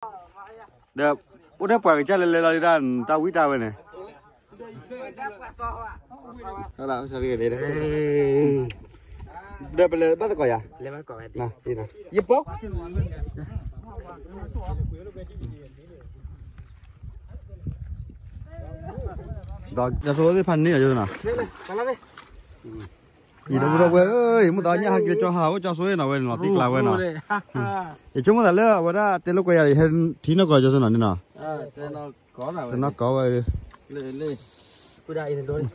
ဒီး အိၣ်ထဲပှၤကစၢ်လဲၤလဲၤလီၤဒ်တၢ် တၢ်ဝံတၢ်ဝဲန့ၣ် ဒီးပလဲၤဘၣ်သကိးယၤ ယပိာ် ဒီးကၠီဆိသ့ၣ်ဖးန့ၢ်လီၤနီၤ ယဒီပုၢ်ဒီဝဲၢ်ဧၢ, ယမ့ၢ်သးညၣ်ဟးက့ၤကၠီဟးအိၣ်ကၠီဆိနီၤ ဝဲန့ၣ်လီၤတံၢ်ကျါဝဲနီၤ, ယဆိကမိၣ်သးလၢအဝဲဒၣ်တဲလိာ်ကွဲယၤ ယဟဲထံနီၢ်ကီၢ်ကၠီဆိနီၤန့ၣ်နီၤ, တနီၢ်ကီၢ်ဝဲ, ဖါတံၢ်သံ, ဖါတံၢ်သံ,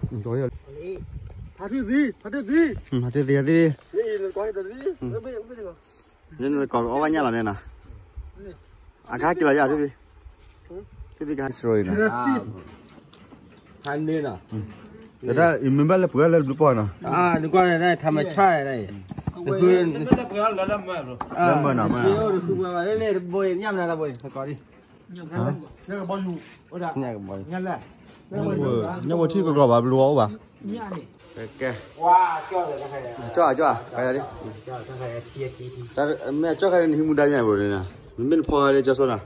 ဖါတံၢ်သံ, ယနကီၢ်အီၣ်ဘၣ်ညၣ်လီၤန့ၣ်နီၤ, အကဟဲက့ၤလီၤယၤထံသံ, ထံသံကဟဲစရီနီၤ ဖါန့ၣ်နီၤ, တၢ်မ့ၢ်ဘၣ်လၢပှဲၤလၢဘျုးပီၢ်နီၤ, နကွၢ်န့ၣ် ထါမဆါန့ၣ်, လၢမၢနီၤ, လၢမၢနီၤ, ဘိညၣ်မနုၤလၢဘိ, သကိးဒံး, ညၣ်ဘိ, ညၣ်ဘိထံကီၢ်ဘၣ် ဘျုးဝဲအိၣ်ဘၣ်, ကဲ, ကၠီ, ကၠီ, မ့ၢ်အကၠီၣ်ခါန့ၣ် နဟံးမူဒါညါဘိန့ၣ်, နမ့ၢ်နဖီဂၤဒီးကၠီဆိနီၤ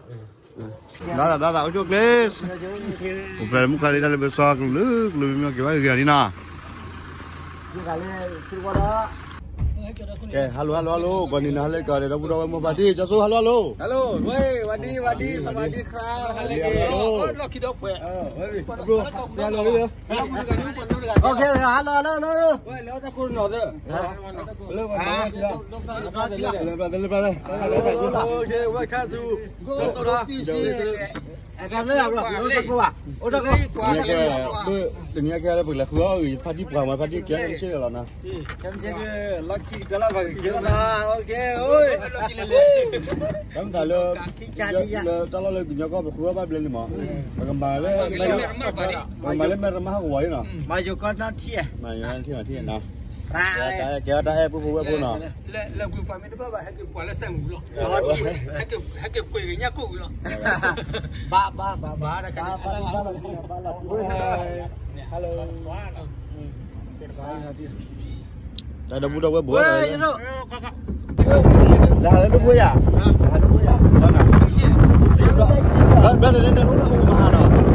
ဒါသးဒါသးအိၣ်ကၠိကျဲ, ပှၤမုၣ်ခွါလၢတၢ်လၢပစီကလုာ်ကလုာ်မ့ၢ်က့ၤဘၣ်ဂ့ၤဂ့ၤနီၤ, ကဲ, hello hello hello, ဂီၤနံၤနၤဟါလၢကီးဒီး ဒီပုၢ်ဒီဝဲၢ်မိၢ်ပၢ်တံၢ် ကၠီဆိ hello hello, hello, ဝဲ, ဝါဒံ ဝါဒံ สวัสดีครับ, hello hello, hello hello, တနံၤအံၤကဲလၢပကလဲၤဃုအီၣ်ဂ့ၤ ဖါတံၢ်ပှၤမၤဖါတံၢ်ကဲတဆ့လီၤနီၤ, တၢ်မတၤလၢ လၢတၢ်လီၢ်လၢကညီကီၢ်ပဃုအီၣ်ဘၣ်ဘျဲလံမး, ပကမၤလၢ ပကမၤလၢမဲာ်တမါဟးကဝီၤလံနီၤ, မၤယိၤကီၢ်နီၢ်ထံၣ်, မၤယိၤကီၢ်နီၢ်ထံၣ်နီၤ, တၢ်အဲၣ်ပူဖိဝဲၢ်ဖိနီၤ, လၢကွံာ်ပှၤမ့ၢ်တဘၣ်ဘၣ် ဟဲက့ၤပှၤလၢစဲမူလီၤ, ဟဲက့ၤကွံာ်ကညၣ်ကိၣ်ဝံၤလီၤ, ဘၣ်ဘၣ်ဘၣ်ဘၣ်, တၢ်ဒီပုၢ်ဒီဝဲၢ်ဘိး လၢဟးလၢဒိၣ်ဖိယၤ, လၢဟးလၢဒိၣ်ဖိယၤ, ဘျီတလဲၤတၢ်အိၣ်လၢအိၣ်မဟါနီၤ,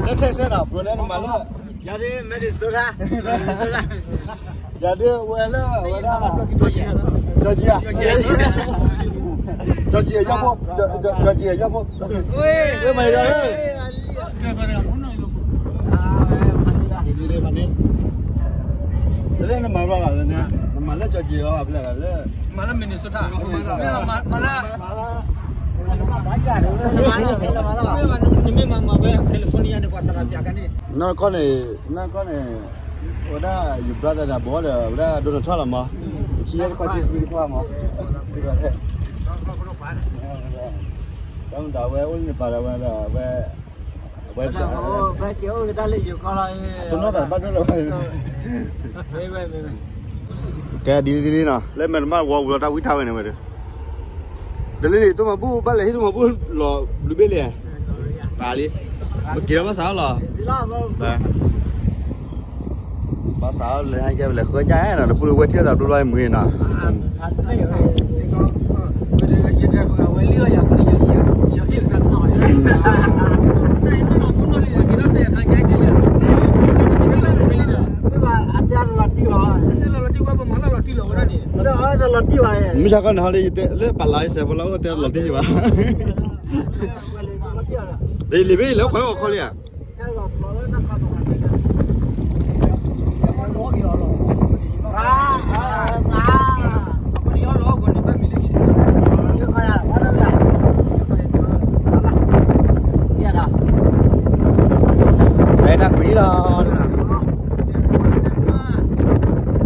လၢထဲစဲနီၤ ဘျီန့ၣ်နမၤလၢ ယၤဒ် Minnesota, ယၤဒ်ဝဲလၢဝဲဒၣ် Georgia, Georgia, Georgia ယီၢ်ဖိ, Georgia ယီၢ်ဖိ, မၤယၤ, တလဲၤနမၤဘၣ်လီၤ, နမၤလၢ Georgia အီၤ ဖဲလဲၣ်လၢ မၤလၢ Minnesota, မၤလၢ နမ့ၢ်မၤမၤဝဲ California န့ၣ် ပှၤစးလီၤပျးကန့ၣ်, နီၢ်ကီၢ်န့ၣ် နီၢ်ကီၢ်န့ၣ် ဝဲဒၣ် ယ brother န့ၣ် ဘိးဒီး ဝဲဒၣ် Donald Trump လီၤမး, တဆံယဲၢ်တခွါတဆံဃုတခွါမး, တၢ်မတၤဝဲအိၣ်လၢနပၤဒီးဝဲဒီး ဝဲ ဝဲ ဖဲက့ၤအိၣ်ကဒါလၢယိၤကီၢ်လီၤ, တနီၢ်သးဘၣ်ဒိၣ်လီၤ, ကဲဒ်ဒ်နီၤ လၢမဲာ်တမၣ်ဝီပူၤလီၤ တၢ်ဝံတၢ်ဝဲန့ၣ်ဝဲဒီး တလံလံ တိၢ်မၤဘူၣ် ဘၣ်လဲၤဟံၣ်တိၢ်မၤဘူၣ်လီၤဘျုးဘ့ၣ်လံ, ပာ်လံ, ပက့ၤထီၣ်ဘၣ်ဆၣ်လီၤ, ဘၣ်ဆၣ်လဲၤဟဲကဲလဲၤဃၢညါနီၤ တပူၤဝဲထံၣ်သးဘျီဘျီမုၢ်နီၤ, မုၢ်ဆါခီန့ၣ် ဟီလၢယတဲလၢပာ်လီၤယစဲးဖိလီၤ အိၣ်တဲလီၤတံၢ်ယဘၣ်, လံၤဘ့ၣ်လၢခွဲးအီၣ်ခီလံဧါ, အဲ တၢ်ကွံာ်လီၤ,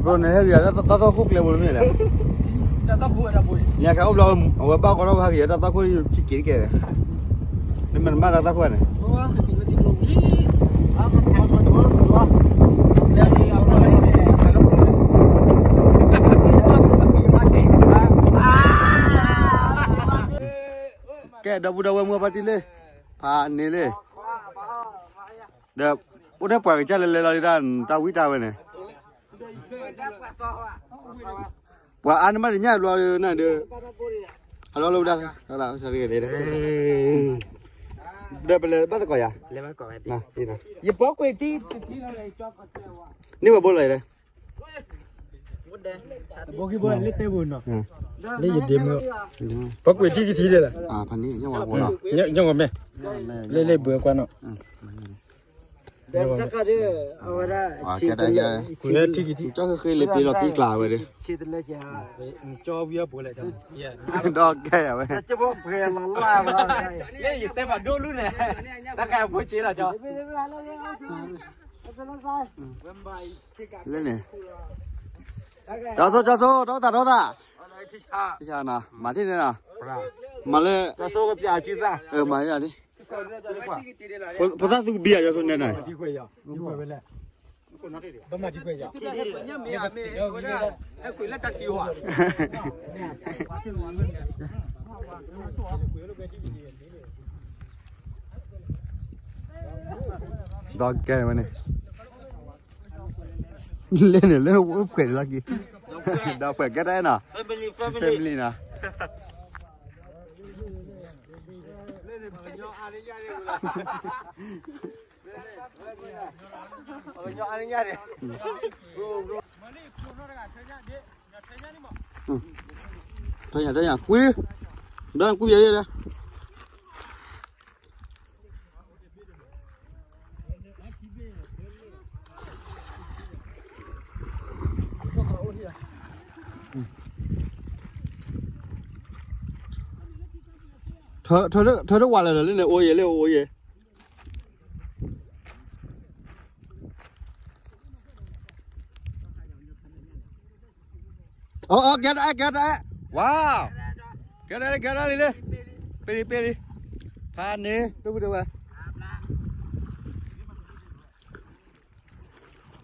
ဘိန့ၣ် ဟဲက့ၤတၢ်သီၣ်ခိၣ်ကျဲဘိန့ၣ်မ့ၢ်လဲၣ်, ညါခါအိၣ်ဘျီ အဝဲဘၣ်ကီထီၣ်ဝဲဟဲက့ၤတၢ်သီၣ်ခိၣ်ခံက့ၤတကဲ, နမ့ၢ်နမၤတၢ်သီၣ်ခိၣ်န့ၣ် ဒီပုၢ်ဒီဝဲၢ်မုၢ်အဖါတံၢ်လံ, ဖးန့ၣ်လံ, ဒီး အိၣ်ထဲပှၤကစၢ်လဲၤလဲၤလီၤဒ်တၢ်ဝံတၢ်ဝဲန့ၣ်, ပှၤအါန့ၢ်မးတညၣ်ဘျီနၤဒီး, အလီၢ်လၢဝဲဒၣ်, ဒီးပလဲၤဘၣ်သကိးယၤ, ယပှၤကွံာ်တံၢ်တထံၣ်လီၤ, န့ၢ်ဝဲဘိလီၤယၤ, လၢယဒ့မုၣ်, ပှၤကွံာ်တံၢ်တထံၣ်လီၤ, ဖးန့ၣ်, ညၣ်ဝါမ့ၢ်, လၢလၢဘှဲကွၢ်နီၤ တၢ်ခါဒီး အဝဲဒၣ် ကွံာ်လၢထံကတံၢ်, ကၠီဃ့ဃ့လၢပ့ၤလီၤတံၢ်ကျါဝဲဒီး, ကၠီဝံအပူၤလဲၣ်, ဒီးကဲယၤဝဲ, လၢယတဲပှၤဒိၣ်လူၢ်န့ၣ်, တၢ်ခါအဖိက့လီၤကၠီ, လၢန့ၣ်, ကၠီဆိ ကၠီဆိ ထီၣ်သးထီၣ်သး, မၤထံၣ်န့ၣ်နီၤ, မၤလၢ, မၤလၢ, ဖိသၣ်သူကဘံယၤ ကၠီဆိနဲန့ၣ်, ဒီးကဲဝဲန့ၣ်, လၢန့ၣ်လၢအိၣ်ဖှဲးလီၤက့ၤ, ဒီးဖှဲးကဲတၢ်နီၤ, family နီၤ, တၢ်ညါ တၢ်ညါ ကွံ, ဒီးကွံယၤလၢ ထၢထၢဝးလၢာ်လၢန့ၣ် အိၣ်ယဲလၢအိၣ်ယဲ, အကဲတၢ်အဲၣ် ကဲတၢ်အဲၣ်, ဝါ, ကဲတၢ်လံ ကဲတၢ်လံလံ, ပ့ၤလံ ပ့ၤလံ, ဖးန့ၣ် ပ့ၤပူၤတဝဲ,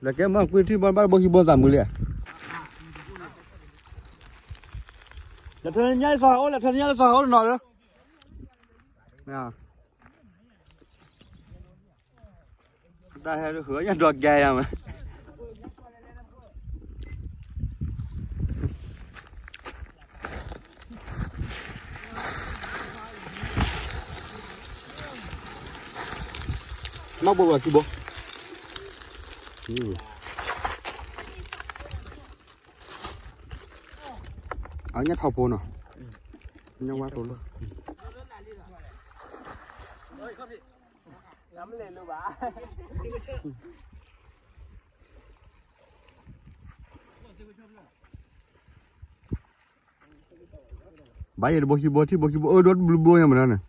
လဲၤကဲမ့ၢ်ကွံထံၣ်ဘီဘၣ်ဘိခံဘိသးမုာ်လံ, လဲၤထၢညါလၢစီၤဟးအိၣ် လဲၤထၢညါလၢစီၤဟးအိၣ်တနီၤလၢ တၢ်ဟဲတဃုာ်ညါဒီးကဲယၤမး, မၤဘိဘၣ်ခံဘိ, အညၣ်ထီၣ်ဖိနီၤ, ညၣ်ဝါသိလီၤ, ဘၣ်ယဲၢ်တဘိခံဘိ ထံၣ်ဘိခံဘိ အၢ ဒိၣ်တဘျုးဘိညါမးနီၤန့ၣ်,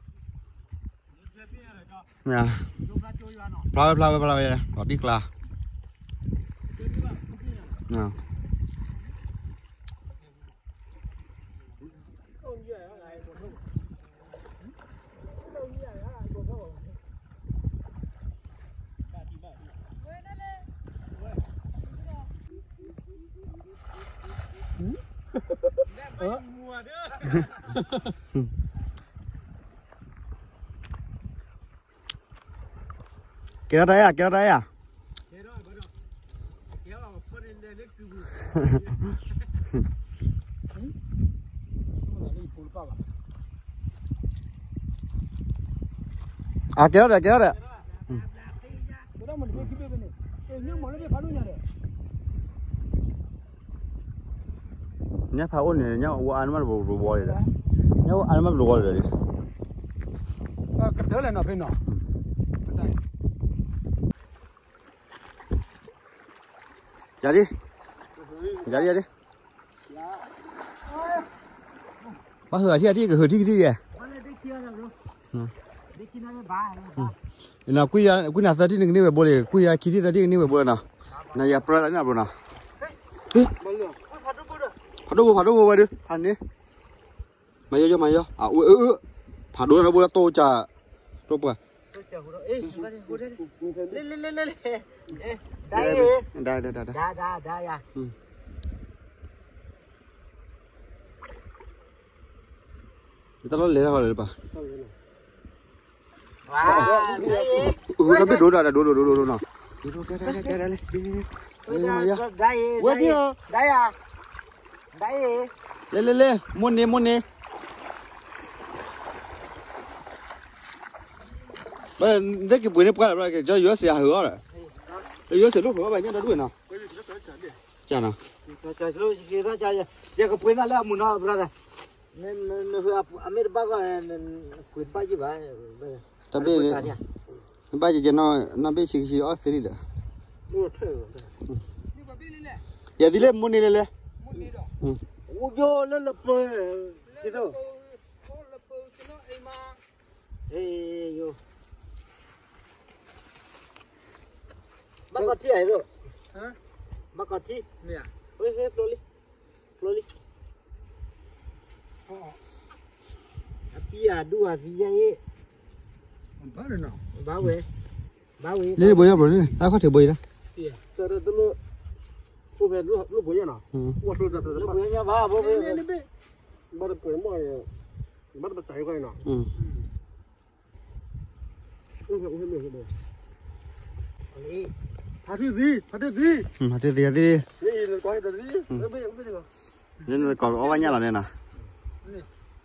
ဖျါဝဲ ဖျါဝဲ ဖျါဝဲ, အီၤတံၢ်ကျါ ကဲထီၣ်တၢ်အဲၣ် ကဲထီၣ်တၢ်အဲၣ်ဧါ, အကဲထီၣ်ဒီး ကဲထီၣ်ဒီး ညၣ်ဖးအိၣ်န့ၣ် ညၣ်အိၣ်အါန့ၢ်မးတဘိဘိလံဒီး, ညၣ်အိၣ်အါန့ၢ်မးတဘိဘိလံဒီး, ကတၢၢ်လဲၣ်နီၤဖဲနီၤ, ယၤဒ်, ယၤဒ် ယၤဒ်, ဘၣ်ဟုၣ်အထံၣ်အထံၣ် ကဟုၣ်ထံၣ်ကထံၣ်ယဲၢ်, ကွံာ်နၤသၢထံၣ်န့ၣ် ကန့ၢ်ဝဲဘိလံ, ကွံာ်ယၤခံထံၣ်သၢထံၣ် ကန့ၢ်ဝဲဘိလီၤနီၤ, နယၤပြၢသးန့ၣ်ဘိနီၤ, ဖးဒိၣ်ဘိ ဖးဒိၣ်ဘိဝဲဒၣ် ဖးန့ၣ် မၤယီယီ မၤယီ, အ ဖးဒိၣ်န့ၣ်ဘိလၢတိၢ်ကၢ်, တိၢ်ပှၢ်, ဒါဒါဒါဒါ, ဒါဒါဒါယၤ, ဒါဒါဒါယၤ, တၢ်လီၢ်လဲၤတၢ်ဃီလဲၤတပၤ, တၢ်ဘ့ၣ်ဒိၣ်ဒိၣ်ဒိၣ်ဒိၣ်ဒိၣ်ဒိၣ်နီၤ, ဒိၣ်ဒိၣ်ကဲကဲကဲကဲလဲၣ်, ဝဲဒၣ်, လဲၤလဲၤလဲၤ, မိၢ်န့ၢ်မိၢ်န့ၢ်, နက့ၤပှ့ၤန့ၣ်ပှၢ်လၢၤဘျီက့ၤ ကၠီယွၤစံးအဟၢအီၤဒီး, ယွၤစံးလိၣ်ဖျိဘၣ်ဘၣ်ညၣ်ဒီဒူၣ်နီၤ, ကၠီနီၤ, ယကပှ့ၤနၤလၢအမုာ်နီၤ brother, အမ့ၢ်တဘၣ်ဂီၢ်, ပှ့ၤတဘၣ်ယဘၣ်, တၢ်ဘ့ၣ်, ဘၣ်ယကနီၤဘ့ၣ်ဆံးဆံးအီၣ်သ့လံဒီး, ယသံလၢမိၢ်န့ၢ်လဲၤလဲၤ, အိၣ်ယိလၢလပၢၤ, ယိ, ဘၣ်ကီထံဧါ, ဘၣ်ကီထံ, ဖျိလံ, ဖျိလံ, အပံၤအဒူၣ်အသံယဲအ့ၣ်, ဘၣ်ဝဲ, ဘၣ်ဝဲ, လၢဘိယဘိလၢ တၢ်ခီၣ်ထံးဘိယၤ, လၢဘိညါဘၣ်, ဘၣ်တပှဲၤမီၢ်, ဘၣ်တပှဲၤမီၢ်, ဖါတံၢ်သံ, ဖါတံၢ်သံ, ဖါတံၢ်သံ, လၢနကိးအီၣ်ဘၣ်ညၣ်လီၤန့ၣ်နီၤ,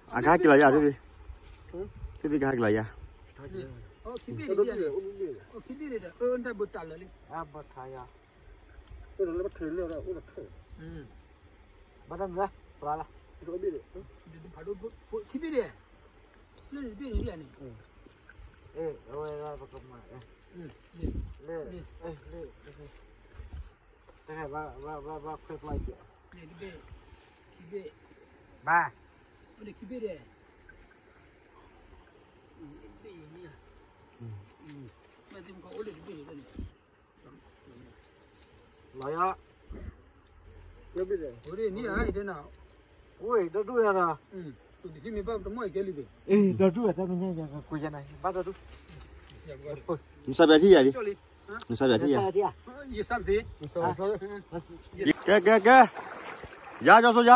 အကဟဲက့ၤလီၤယၤ, တံၢ်သံကဟဲက့ၤလီၤယၤ, ဘၣ်တၢ်မုာ်, ပှၤလၢ, ခံဘ့ၣ်န့ၣ်, အဝဲ, လၢ, ဘၣ်, ဘၣ်ခွဲးပျီက့ၤ, ဘၣ်, လီၤယၤ, ဝဲဒီဒူၣ်ဝဲနီၤ, ဒီဒူၣ်ဝဲတၢ်မညါယၤကကွံာ်ယၤန့ၣ် ဘၣ်ဒီဒူၣ်, နစးပၠးထံၣ်ယၤဒံး, နစးပၠးထံၣ်ယၤ, ကဲကဲကဲ, ယၤကၠီဆိယၤ,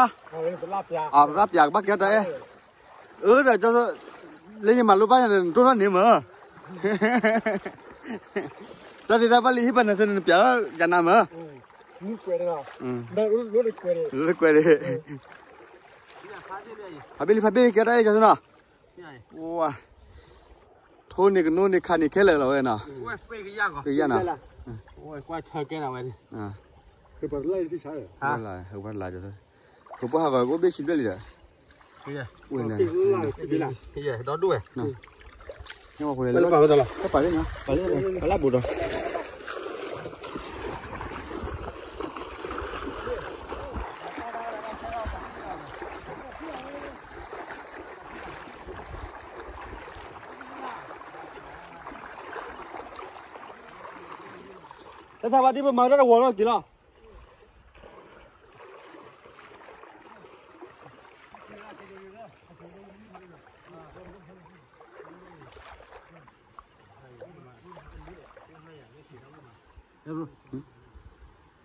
အပျးကဘၣ်ကဲတၢ်အဲၣ်, အၢဒီးကၠီဆိ, လၢယမၤလိဘၣ်ယၤန့ၣ် နတိၢ်နီၣ်န့ၣ်မၢ် တၢ်သ့တၢ်ဘၣ်လၢဟံၣ်ပှၤနၤစၢၤန့ၣ် နပျးလီၤယၤနၤမၢ်, လၢကွဲးဒၣ်, ဖးဘ့ၣ်လံ ဖးဘ့ၣ်လံ ကဲတၢ်အဲၣ်ကၠီဆိနီၤ, ဝါ, ထိၣ်န့ၣ်ကနိန့ၣ်ခးန့ၣ်ခဲလၢာ်လီၤဝဲနီၤ, ကယၢ်နီၤ, ဝဲလၢ, ဝဲလၢ, ပှၤဟးဂီၤအိၣ်ဘ့ၣ်ဆံးဘျဲၣ်လံဒီး, ဒီဒူၣ်ဝဲ, ပာ်လၢ, ပာ်လၢ, ပာ်လၢ, ပာ်လၢဘိးဒီး တၢ်သးဘၣ်ဒ်ပမၤတၢ်တဝီၤလီၤက့ၤလီၤ.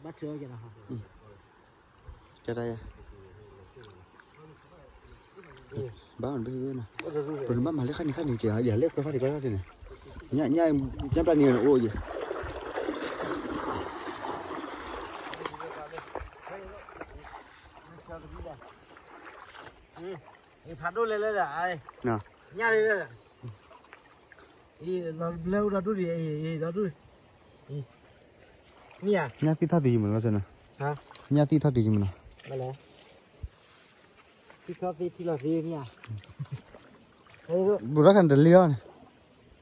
ဘၣ်ထွဲအီၤက့ၤလီၤ. ကဲဒၣ်ယၤ, ဘၣ်မနုၤဘၣ်, ပနဘၣ်မၤလၢခါန့ၣ်ခါန့ၣ်ကဲၤ ယၤလၢကွဲခါန့ၣ်ကဲထီၣ်န့ၣ်, ညၣ်, ညၣ်, ညၣ်ပျၢ်န့ၣ်အိၣ်ယဲၤ ဖးဒိၣ်လဲၤလၢဒၣ်, ညၣ်လၢ, လၢအိၣ်ဒီဒူၣ်ဒံး, ဒီဒူၣ်, မ့ၢ်ဧါ, ညၣ်သံၣ်ထီၣ်သံယမ့ၢ်လီၤစဲနီၤ, ညၣ်သံၣ်ထီၣ်သံယမ့ၢ်နီၤ, သံၣ်ထီၣ်သံထံလီၤသံမ့ၢ်ဧါ, ဘူးထီၣ်ခါန့ၣ်တလံၣ်ထီၣ်န့ၣ်,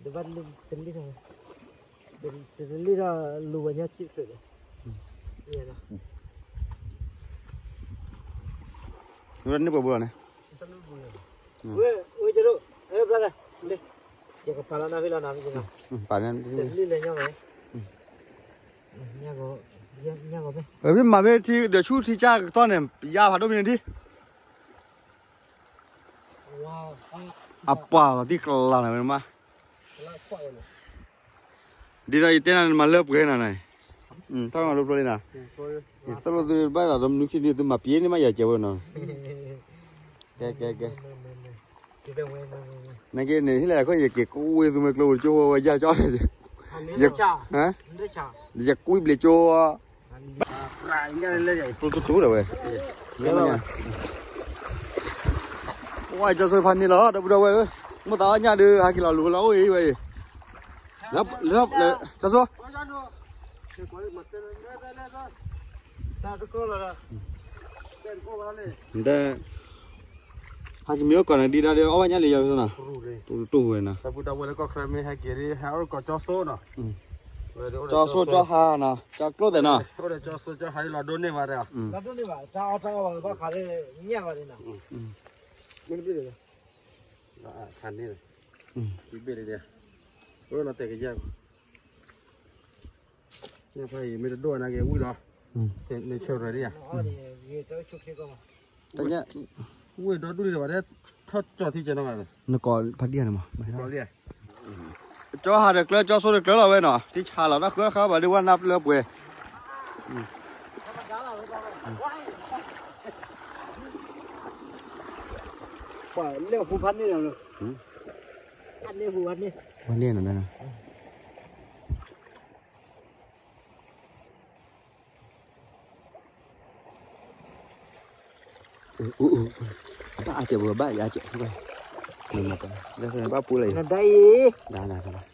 တဘၣ်တလံၣ်ထီၣ်, တလံၣ်ထီၣ်လူၤဝဲညၣ်စ့ၢ်ကီးဒီး, န့ၣ်ပှၤဘူးလီၤန့ၣ် ဝဲ, ဝဲကဲဒိၣ်, အဲ brother, လၢ, ယကပာ်လီၤနၤဖဲလီၤနၤဖဲ, ပာ်လီၤ, တလံၣ်လဲၤညါဝဲ, ညါကီ, ညါကီဖဲ, မ့ၢ်မၤဖဲထံဒီးဆူထံကၢ်ကတီၢ်န့ၣ် ယါဖးဒိၣ်ဖဲန့ၣ်ဒံး, အပှၤလီၤတံၢ်ကလၤနၤဝဲမး ဒ်သိးယတဲနၤနမၤလၢပှဲၤနၤန့ၣ်, တၢ်မၤလိဖျိလံနၤ, သိၣ်လိသုဘၣ်သးဒီးမနုၤခံဒုး သုမၤပျဲန့ၢ်မးယၤကဲဝဲနီၤ, ကဲကဲကဲ, နက့န့ၣ် ဟ့ၣ်လၢယခိၣ်ယက့ၤကွံာ်သူမ့ၢ်ကျိၤ ကၠိဝဲယၢ်ကၠီ ဟါ ယကွံာ်ဘျံးကၠိ ပူတူတူဒီးဝဲ ဝဲကၠီဆိဖးန့ၣ်လီၤ ဒီပုၢ်ဒီဝဲၢ်ဧၢ မိၢ်သးအီၣ်ညၣ်ဒီး ဟဲက့ၤလီၤလူၤလီၤအိၣ်အံၤဝဲအံၤ ကၠီဆိ ဒီး ဟဲက့ၤမ့ၢ်အိၣ်ကီးန့ၣ် ဒံးဒၣ်ဒီး အီၣ်ဘၣ်ညၣ်လံယၤနီၤ တူတူဝဲနီၤ ကၠီဆိကၠီဟါနီၤ ကၠီကျိသဲးနီၤ လီၤဒိၣ်န့ၢ်ဘၣ် တၢ်အီၣ်တၢ်အီဘၣ် ဘၣ်ခးလၢညၣ်ဘၣ်န့ၣ်နီၤ ခါန့ၣ် ဘၣ်တဲကယၢ် ညၣ်ဖးအံၤ မ့ၢ်တဒိၣ်နာ်က့ၤဝံၣ်လီၤ နဆၢရၤဒ်ဧါ တညၣ် ဝံၣ်ဒီဒူၣ်လံဘၣ်တဲ ထီၣ်ကၠီထံကဲနီၤ နကိးဖးဒံဧါန့ၣ်မး ကၠီဟါတကျၢ ကၠီဆိတကျၢလီၤဝဲနီၤ ထံဆါလီၤ တၢ်ဃၢဃါဘၣ်ဒုးဝဲနၢ်ပျၢပှဲၤ ပှၤလဲၤဟူဖးန့ၣ်လီၤ ဖးန့ၣ်ဟူဖးန့ၣ် ဖးန့ၣ်နီၤ အဘၣ်အါကဲး ပဘၣ်အါကဲး ဘၣ်ပူလၢအံၤ ဒၣ်အံၤ ဒၣ်အံၤ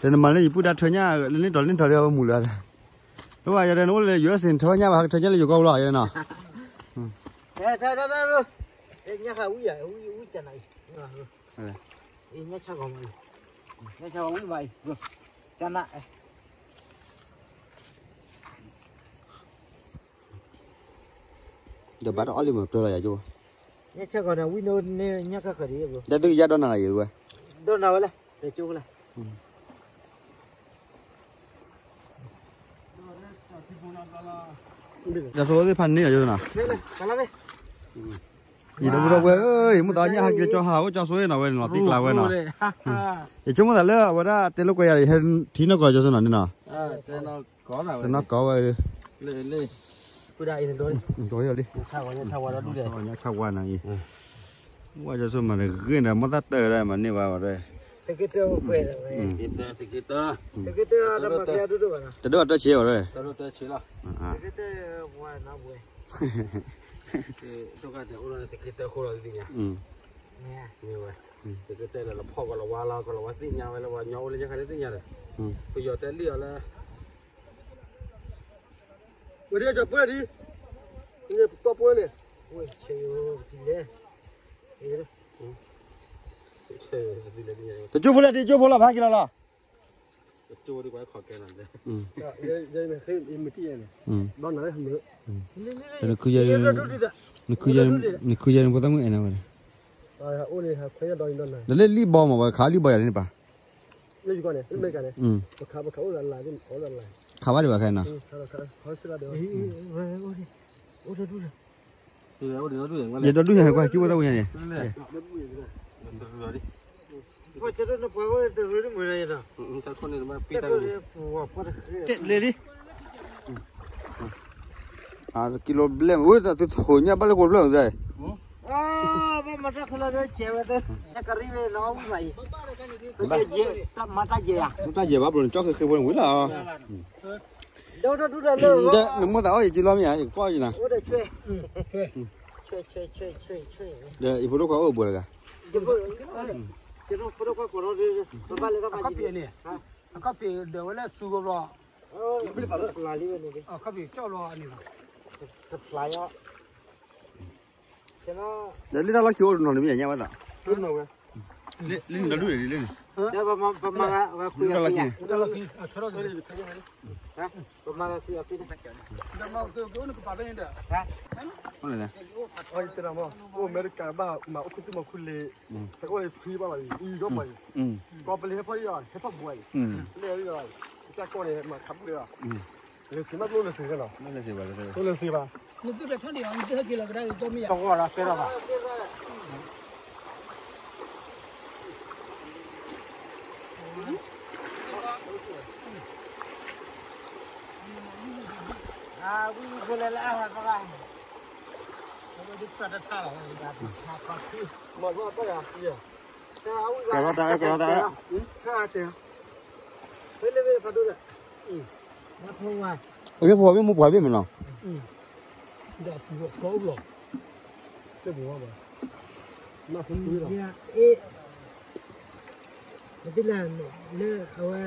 တဲနမၤလၢယပုၢ်ဒၣ်ထၢညၣ် လၢန့ၣ်တီၤလၢန့ၣ်ထီၣ်ဒၣ်အမူလၢ် လၢဘၣ်ယၤတဲနအိၣ်လၢ ယူအက်စ် ထၢညၣ်ဘၣ် ဟးကထၢညၣ်လၢယိၤကီၢ်ပူၤလီၤ ယဲနီၤ ညၣ်ခါဝံၣ်ယၤ ဝံၣ်ကနၤအံၤ ညၣ်ဆၣ်ဂီၤမးအံၤ ညၣ်ဆၣ်ဂီၤဝံၣ်မးအံၤ ကနၤ ဒီးဘၣ်တအီၣ်လံမး ပျၢလီၤယၤကၠိ ညၣ်ဆၣ်ဂီၤန့ၣ် ဝံၣ်န့ၣ် ညၣ်ခါဃၢၤဒံး ဒီးသုကယါဒီးနၤလၢယၤဝဲ ဒီးနၤဝဲလဲၣ် တကၠိလၢ ကၠီဆိသ့ၣ်ဖးန့ၣ်လီၤယိၤနီၤ ယဒီပုၢ်ဒီဝဲၢ်ဧၢ ယမိၢ်သးညၣ်ဟးက့ၤကၠီဟးအိၣ်ကၠီဆိနီၤဝဲနီၤ သံကျါဝဲနီၤ ယဆိကမိၣ်သးလၢအဝဲဒၣ်တဲလိာ်ကွဲယၤ ယဟဲထံနီၢ်ကီၢ်ကၠီဆိနီၤန့ၣ်နီၤ တနီၢ်ကီၢ်ဝဲ လံ ဆၣ်ဝါနီၤအံၤ ဝဲကၠီဆိမၤတဂ့ၤဒီး မ့ၢ်သးတၢၢ်ဒၣ်မၤန့ၢ်ဘၣ်ဝဲ တဒိၣ်အတၢ်ဆံးဝဲ တဒိၣ်အတၢ်ဆံးလီၤ တက့တၢၢ်လၢလီၤဖီၣ်ကီးလီၤဝါလီၤကီးလီၤဝါသ့ၣ်ညါ မ့ၢ်ဝဲ တက့တၢၢ်လၢလီၤဖီၣ်ကီးလီၤဝါလီၤကီးလီၤဝါသ့ၣ်ညါဝဲလၢပှၤညီအိၣ်လၢညါခါန့ၣ်သ့ၣ်ညါဒီး ပယီၤတဲလံအီၤလၢ ဝဲဒ်ကၠီၤပှဲၤဒ် ပှဲၤပှဲၤန့ၣ် တကၠိဖိလၢတကၠိဖိလီၤ ဖးက့ၤလီၤလီၤ နခုယဲန့ၣ် နခုယဲန့ၣ် ဖိသၣ်မုၣ်အဲၣ်နၤဝဲန့ၣ် ဒီးလၢလံၣ်ဘီမး ပှၤခးလံၣ်ဘီယၤန့ၣ်ပၢ် လၢယကီၢ်န့ၣ် လၢအမဲရကၤန့ၣ် ခးဘၣ်ဒံးဘၣ်ခဲနီၤ ယဒီဒူၣ်ညါန့ၣ် ကွၢ်ကံၢ်ဖိသၣ်ဝဲညါန့ၣ် လ့လံ ကံလိဘျဲၣ်မး ဝဲတၢ်သုထိးညၣ်ဘၣ်လၢကိးဘျၢၣ်မးသ့ ဘၣ်မၤတၢ်ခူလီၤဒီးကဲဝဲသ့ ကရံၣ်ဝဲနီၤဝံၣ်မးအံၤ မၤတၢ်ယဲၢ်ဧါ တၢ်ယဲၢ်ဘၣ်ဘျိနကၠီဃ့ဃ့ဖိန့ၣ်ဝံၤလီၤ ဒီးတၢ်ဒူၣ်တၢ်လၢ နမိၢ်သးအီၣ်ယကံလီၤမ့ၢ်ဧါ ယကကွၢ်ယနၤ အိၣ်ဒီးဆွဲ ဆွဲ ဆွဲ ဆွဲ ဆွဲ ဆွဲ ဒီးယဖိဒိၣ်ခွါအိၣ်အဘူးတဂၤ ယဖိဒိၣ်ခွါကိးထီၣ်ဒီး ပဘၣ်လဲၤထီၣ်ဘၣ်ယံၤန့ၣ် အခီၣ်ဖံးဒၢးဝဲလၢသူကဘျီ အခီၣ်ဖံးကၠီၣ်ဘျီန့ၣ်လီၤ ဒီးလၢတၢ်လီၢ်ခံအိၣ်တနီၤန့ၣ် မ့ၢ်ယညါဘၣ်သး လၢနတၢ်ဒူၣ်န့ၣ်လံ ပမၤဂၤခွံအသ့ၣ်ညါ ပမၤဂၤခွံအသ့ၣ်ညါ အိၣ်အမဲရကၤဘၣ်မၤအိၣ်ခူသူၣ်မၤခူလ့း ဟဲအိၣ်လၢဖှံဘၣ်ဘၣ်အံၤ အံၤဒီးပှၤအံၤ ကီၢ်ပလ့ဟဲဖီၣ်အံၤ ဟဲဖီၣ်ဘှဲအံၤ လဲၣ်အံၤ ကစၢ်ကီၢ်န့ၣ် မၤခးဘူၣ်လၢ လဲၤစ့မးကျိၣ်လဲၤစ့ကနီၤ လဲၤစ့ဘၣ် နသုတထီၣ်ဒံးအီၤ နသုဟဲက့ၤလီၤကဒါက့ၤကီၢ်မ့ၢ်ယၤ တဂီၢ်ဒီးသဲထီၣ်ဘၣ် ဝံဖိလဲၤလၢအဟဲပၢ် ကဲလီၤတၢ်အဲၣ် ကဲလီၤတၢ်အဲၣ် အကဲ ဖိဝါဘ့ၣ် မိၢ်ပှၢ်ဘ့ၣ်မနီၤ မ့ၢ်လၢအဝဲ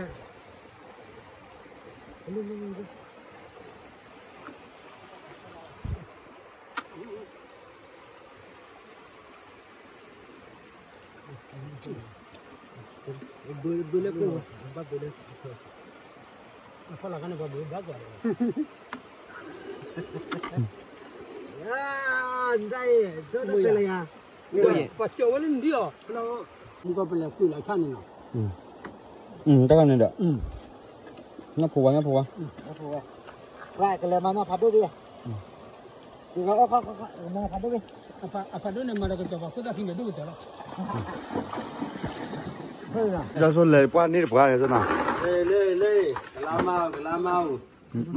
ဘုလၢကဘၣ်ဘုလၢ အဖီလာ်ခါန့ၣ် ပှၤဘုဘၣ်ကွၢ်လီၤ ဒ်အံၤ ဒ်အံၤ ပှၤကၠီဝဲလၢနဒ်အီၤ မုၢ်ကီၢ်ပလဲၤကွံာ်လီၤဆၣ်န့ၣ်လီၤ တၢ်ခါန့ၣ်ဒီး ညၣ်ဖိဝါ ညၣ်ဖိဝါ ကလဲၤမၤနၢ်ဖးဒိၣ်ဒ် အဖးဒိၣ်န့ၣ်မၤဒီးကစီၤပၤခိၣ်သၣ်ခံန့ၣ်ဒိၣ်ကတၢၢ်လီၤ ကၠီဆိလဲၤပှၢ်န့ၣ်တပှၢ်န့ၣ်နီၤ လၢ လၢ ကလါမါအိၣ် ကလါမါအိၣ်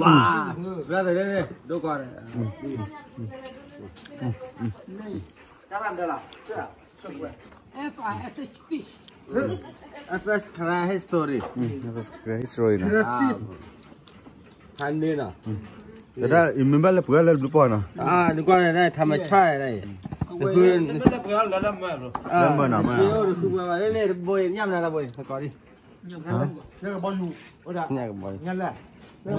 ဝါ ဒိၣ်ကွၢ် တၢ်ခါန့ၣ်ဒီး F I S H fish. F S Karen history. F S Karen history နီၤ ဖးန့ၣ်နီၤ တၢ် ယမ့ၢ်ဘၣ်လၢပှၤလၢဘျုးပီၢ်နီၤ နကွၢ်န့ၣ် ထါမဆါန့ၣ် လၢပှၤလၢလၢမၢလီၤ လၢမၢနီၤ မၢ တဘိညၣ်မနုၤတဘိ ကီးဒံ ညၣ်ကဘီယူၤ ညၣ်ဘီထံက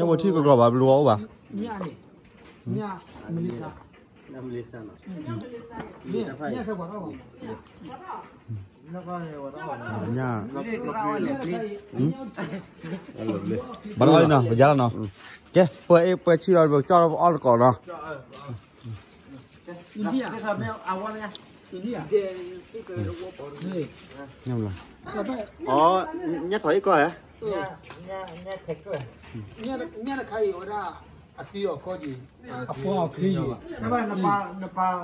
ကီၢ်ဘၣ် ဘျုးအီၤအိၣ်ဘၣ် ညၣ်န့ၣ် ညၣ်မလ့ၤစၢ် ညၣ် ဘၣ်လီၤအံၤနီၤ ပယါလီၤနီၤ ကဲ ပှဲၤအ့ၣ်ပှဲၤဆံလီၤ ပကၠီၣ်လီၤပအီၣ်တကိးနီၤ ညၣ်ဘျီ အီ ညၣ်ထီၣ်အ့ၣ်ကီၢ်ဧါ ညၣ်တခါအံၤဝဲဒၣ် အသံအီၤကီၢ်က့ၤ အပှၤအီၤချံယိာ် နပာ် နပာ်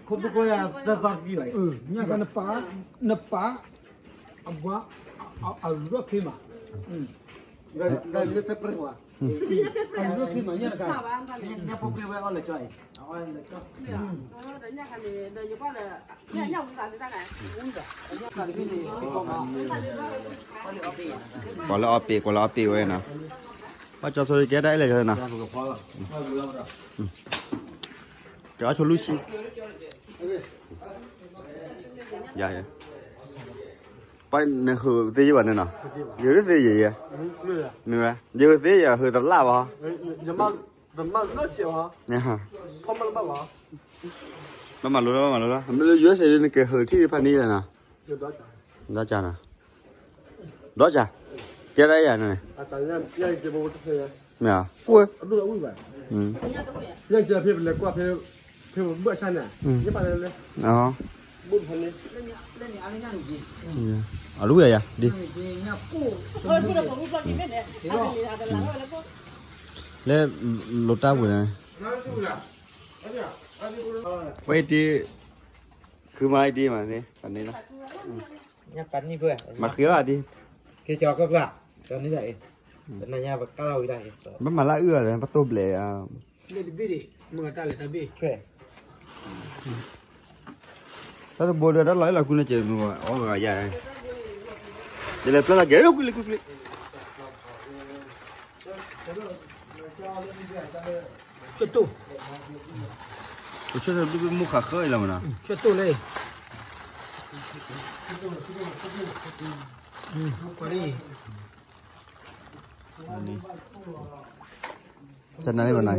ခိၣ်သူကီၢ်ယၤသၢသီကံလီၤ ညၣ်ခါနပာ် နပာ် အဘှါ အရူၢ်ချံမး အရူၢ်ချံမး ညၣ်တခါ ညၣ်ဖိပျ့ၤဝဲအီၣ်လၢကၠီအံၤ ကွၢ်လၢအီၣ်ပ့ၤ ကွၢ်လၢအီၣ်ပ့ၤဝဲနီၤ ဘၣ်ကၠီဆိကဲတၢ်အဲၣ်လဲၣ်နီၤ ကဲအီၣ်ဆိလူၢ်ဆံ ယၤ ပှၤနဟုးသ့ယဲၢ်ဘၣ်န့ၣ်နီၤ ယဟုးသ့ယဲၢ်ယဲၢ် မ့ၢ်ဝဲ ယဟုးသ့ယဲၢ် ဟုးတလၣ်ဘၣ် ဘၣ်မၤလိလၢ ဘၣ်မၤလိလၢ မ့ၢ်လၢ U S A နကဟုးထံၣ်ဖးန့ၣ်လဲၣ်နီၤ ဒီးကၢ်နီၤ ဒီးကၢ် ကဲဒၣ်ယၤန့ၣ် မ့ၢ်ဧါ ပှဲၤ အလူယၤယၤ ဒ် လၢ လိာ်တၢ်ပူၤန့ၣ် ဝဲအံၤတံၤ ခုမၤအံၤတံၤမးန့ၣ် ပှၤန့ၣ်လီၤ မၤဃ့ဘၣ်ဒ် က့ၤကီကီၢ်ပှၤ ကီန့ၣ်ဒၣ်အံၤ နညါပကၢ်လီၤဝံၤဒၣ်အံၤ ဘၣ်မၤလၢအုၣ်အီၤလဲၣ် ဘၣ်တိၢ်ဘျဲး လၢတဘ့ၣ်ဒံး မ့ၢ်တၢ်လဲၤတၢ်ဘ့ၣ် တၢ်တဘိဒီးတၢ်လီၤအဲၣ်လီၤကွံန့ၣ်ကဲးမ့ၢ်အီၣ်ဂၤယၤ ယလဲၤပျၢ်လီၤကဲး ကွံလံကွံကွံ ကၠိတိၢ် ကၠိတိၢ်ဒုးမူခးဃၢအံၤလီၤမနီၤ ကၠိတိၢ်လၢ ကွၢ်လံ တနၤန့ၣ်ဘၣ်နၤ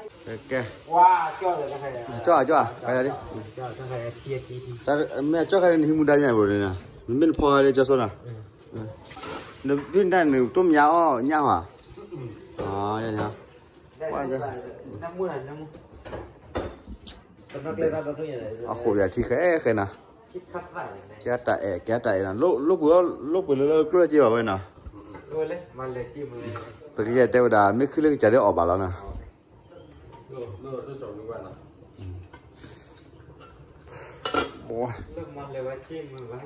ကဲ ကၠီၣ် ကၠီၣ် ကၠီၣ် မ့ၢ်ကၠီၣ်ခါန့ၣ် နဟံးမူဒါညါဘိန့ၣ် နမ့ၢ်နဖီခါဒီးကၠီၣ်ဆိနၤ နဘ့ၣ်နတၢ်နုာ်တိၢ်မညါအီၣ်ညၣ်ဟါ အဃိးပယၤထံဃဲဃဲနၤ ကဲတၢ်အဲၣ် ကဲတၢ်အဲၣ်နၤ လိၣ်ပှ့ၤ လိၣ်ပှ့ၤလၢလၢကျိၣ်စ့ဘၣ်ဝဲနၤ ပကယဲၢ်တဲဝဲဒၣ် မ့ၢ်ခုလၢကစၢ်ဒၣ်အီၣ်ဘၣ်လီၤနၤ လၢမၤလဲၤဝဲစ့မုာ်ဘၣ်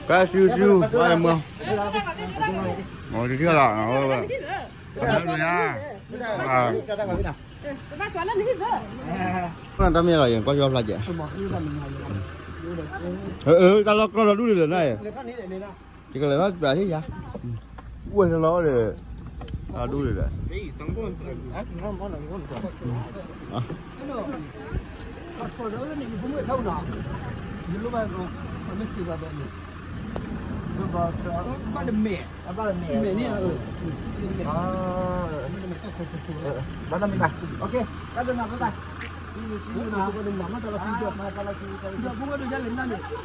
ပှၤဆူၣ်ဆူၣ် ဘၣ်မၢ်, အတထံၣ်လီၤ, တၢ်မ့ၢ်လီၤ ယကွၢ်ဆူၣ်ဖျါကဲး, တၢ်လီၢ်ကျီၢ်လီၤဒူၣ်လံလၢနၤ, ယကလဲၤထီၣ်ပၠးထံၣ်ယၤ, ဝဲၢ်လီၤဒီး, အဒူၣ်လံဒီး, ဒၣ်ဒၣ်ဒၣ်ဒၣ် အိၣ်ကၠိၣ်ကျ့, ပှၤမုၣ်ကါလံတၢ်လၢပစီကလုာ်ကလုာ်မ့ၢ်က့ၤဘၣ်ဂ့ၤဂ့ၤလံနီၤ,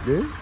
က့ၤ